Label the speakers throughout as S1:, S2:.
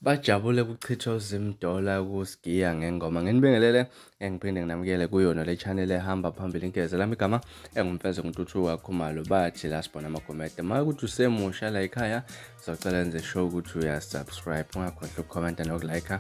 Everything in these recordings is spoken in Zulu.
S1: Bajabule kuchithwa uZimdollar kuSigiya Ngengoma. Nginibingelele ngiphinde nginamukele kuyona le channel ehamba phambili ingeze lami igama enguMfeze nguNtuthuka Khumalo. Bathi la sibona amagomede. Uma ukuthi usemusha la ekhaya, sizocela enze sure ukuthi uya-subscribe, ungakhohlwa ukukhomenta nokulike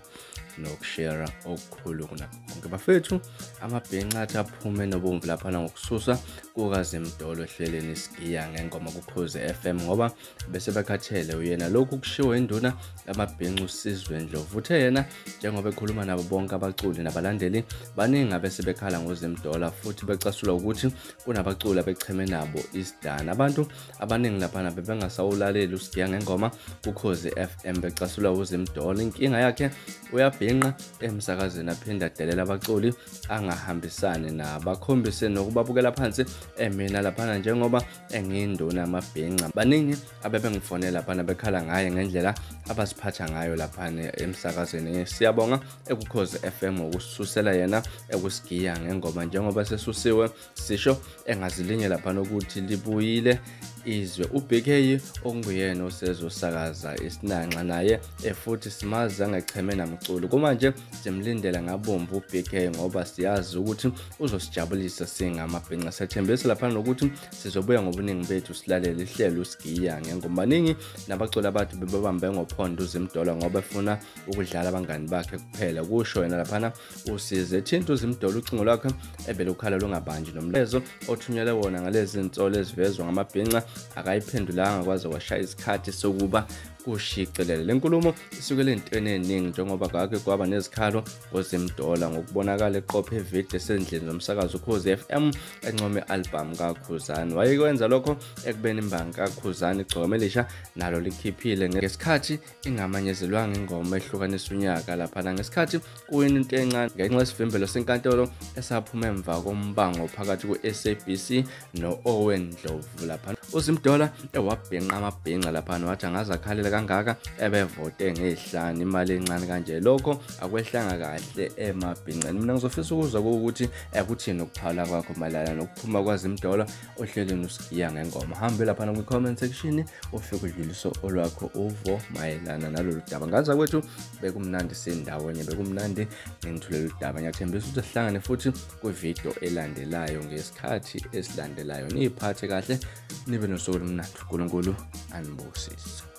S1: nokushare okukhulu kunakho konke. Bafethu, amabhinca athi aphume nobomvu laphana ngokususa kukaZimdollar ohlelweni iSigiya Ngengoma kuKhozi FM ngoba bese bekhathele uyena. Lokhu kushiwo induna yamabhinca uSizwe Ndlovu. Uthe yena njengoba ekhuluma nabo bonke abaculi nabalandeli, baningi abese bekhala ngoZimdollar futhi becasulwa ukuthi kunabaculi abecheme nabo isidana. Abantu abaningi laphana bebengasawulaleli uSigiya Ngengoma kuKhozi FM becasulwa uZimdollar. Inkinga yakhe uyabhinqa emsakazweni aphinde adelela abaculi angahambisani nabo, akhombise nokubabukela phansi. Emina laphana njengoba engiyinduna yamabhinca, baningi abebengifonela laphana bekhala ngaye ngendlela abaziphatha ngayo laphana emsakazweni. Siyabonga ekuKhozi FM ngokususela yena ekuSigiya Ngengoma. Njengoba sesusiwe, sisho engazilinye laphana ukuthi libuyile izwe. UBK okunguyena osezosakaza isinanxa naye futhi simazi angecheme namculo. Kumanje simlindele ngabomvu uBK ngoba siyazi ukuthi uzosijabulisa singamabhinca. Sethembisa laphana nokuthi sizobuya ngobuningi bethu silalele ihlelo uSigiya Ngengoma. Baningi nabaculi abathi bebabambe ngophondo uZimdollar ngoba efuna ukudlala abangani bakhe kuphela, kusho yena laphana uSize. Thinta uZimdollar, ucingo lwakhe ebelukhala lungabanji, nomlezo othunyelwe wona ngalezi nsolo ezivezwa ngamabhinca akayiphendulanga kwaze kwashaya isikhathi sokuba kushicilele. Le nkulumo isukele entweni eningi njengoba kwake kwaba nezikhalo ngoZimdollar ngokubonakala eqophe ividiyo esendlini zomsakazo uKhozi FM encome i-album kaKhuzani. Wayekwenza lokho ekubeni imbangi kaKhuzani Igcokama Elisha nalo likhiphile ngesikhathi ingamanyezelwanga ingoma ehlukanisa unyaka laphana ngesikhathi kuwina into encane ngenxa yesivimbelo senkantolo esaphuma emva kombango phakathi kwe-SABC no-Owen Ndlovu. Laphana uZimdollar ewabhinqa amabhinca laphana, wathi angaze akhalele kangaka ebevote ngezihlanu imali encane kanje, lokho akwehlanga kahle emabhinceni. Mina ngizofisa ukuzwa ukuthi ekuthini ukuphawula kwakho mayelana nokuphuma kwaZimdollar ohlelweni uSigiya Ngengoma. Hambe laphana kwi-comment section ufike udlulise olwakho uvo mayelana nalolu daba. Ngaza kwethu bekumnandi sindawonye, bekumnandi ngithulela udaba. Ngiyathembisa ukuthi sihlangane futhi kwividiyo elandelayo ngesikhathi esilandelayo. Niyiphathe kahle, nibe nosuku olumnandi. uNkulunkulu anibusise.